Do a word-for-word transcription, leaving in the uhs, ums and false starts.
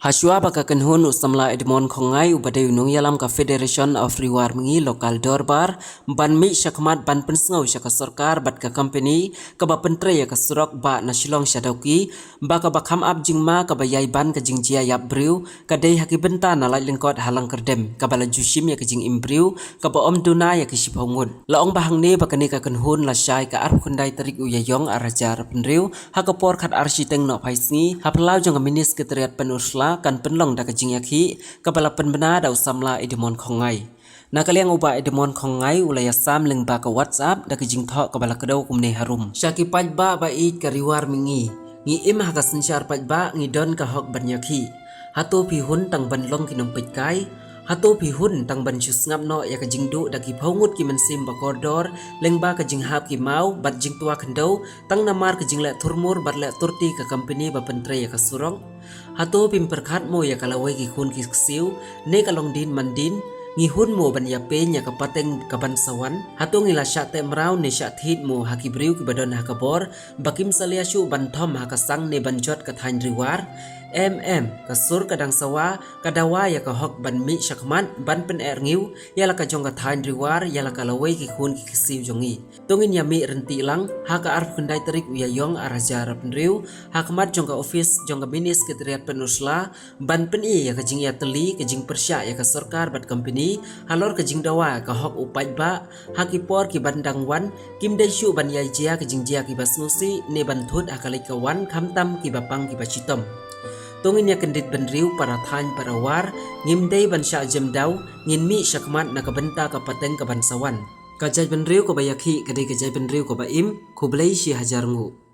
Hashwa ba ka kynhun u samla Edmond Khongngai uba dei u nongïalam ka Federation of Ri War Mihngi Local Dorbar ban mih shakhmat ban pynsngew sha ka sorkar bad ka company kaba pyntrei ïa ka surok ba na Shillong sha Dawki, ba kaba kham ap jingma kaba ïai ban ka jingjia ïap briew ka dei ha ki bynta na Laitlyngkot ha Langkyrdem, kaba la ju shim ïa ka jingim briew kaba ym duna ïa ki shiphew ngut. La ong ba hangne ba kane ka kynhun la shai ka arphew khyndai tarik u Ïaïong ar hajar arphew hynriew ha ka por khat ar shiteng nohphai sngi ha phyllaw jong ka Mini Secretariat Pynursla kan pynlong da ka jingïakhih kaba la pynbna da u samla Edmond Khongngai. Na ka liang u bah Edmond Khongngai u la ïasam lyngba ka WhatsApp da ka jingthoh kaba la kdew kumne harum: Sha ki paidbah ba ïeit ka Ri War Mihngi, ngi im ha ka synshar paidbah, ngi don ka hok ban ïakhih. Hato phi hun tang ban long ki nongpeitkai? Hato phi hun tang ban shu sngap noh ïa ka jingduh da ki phew ngut ki mynsiem ba kordor lyngba ka jinghap ki maw bad jingtwa khyndew tang namar ka jingleh thurmur bad leh turti ka company ba pyntrei ïa ka surok? Hato phim pyrkhat mo ïa ka lawei ki khun ki ksiew ne ka longdin mandin? Ngi hun mo ban ïapeiñ ïa ka pateng ka ban sa wan? Hato ngi la shah teh mraw ne shah thied mo ha ki briew kiba don ha ka bor ba kim salia shuh ban thom ha ka sang ne ban jot ka thaiñ Ri War? Em, em, ka sur ka dang sawa ka dawa ïa ka hok ban mih shakhmat ban pyneh rngiew ïa la ka jong ka thaiñ Ri War, ïa la ka lawei ki khun ki ksiew jong ngi. To ngin ïa mih ryntih lang ha ka arphew khyndai tarik u Ïaïong ar hajar arphew hynriew ha khmat jong ka office jong ka Mini Secretariat Pynursla ban pyni ïa ka jingïatylli, ka jingpyrshah ïa ka sorkar bad company halor ka jingdawa ka hok u paidbah. Ha ki por ki ban dang wan, kim dei shuh ban ïai jia ka jingjia kiba sngewsih ne ban thut ha ka leit ka wan, khamtam kiba pang kiba shitom. To ngin ïa kyndit bynriew para thaiñ para war, ngim dei ban shah jem daw, ngin mih shakhmat na ka bynta ka pateng ka ban sa wan. Ka jaitbynriew kaba ïakhih ka dei ka jaitbynriew kaba im. Khublei shi hajar nguh.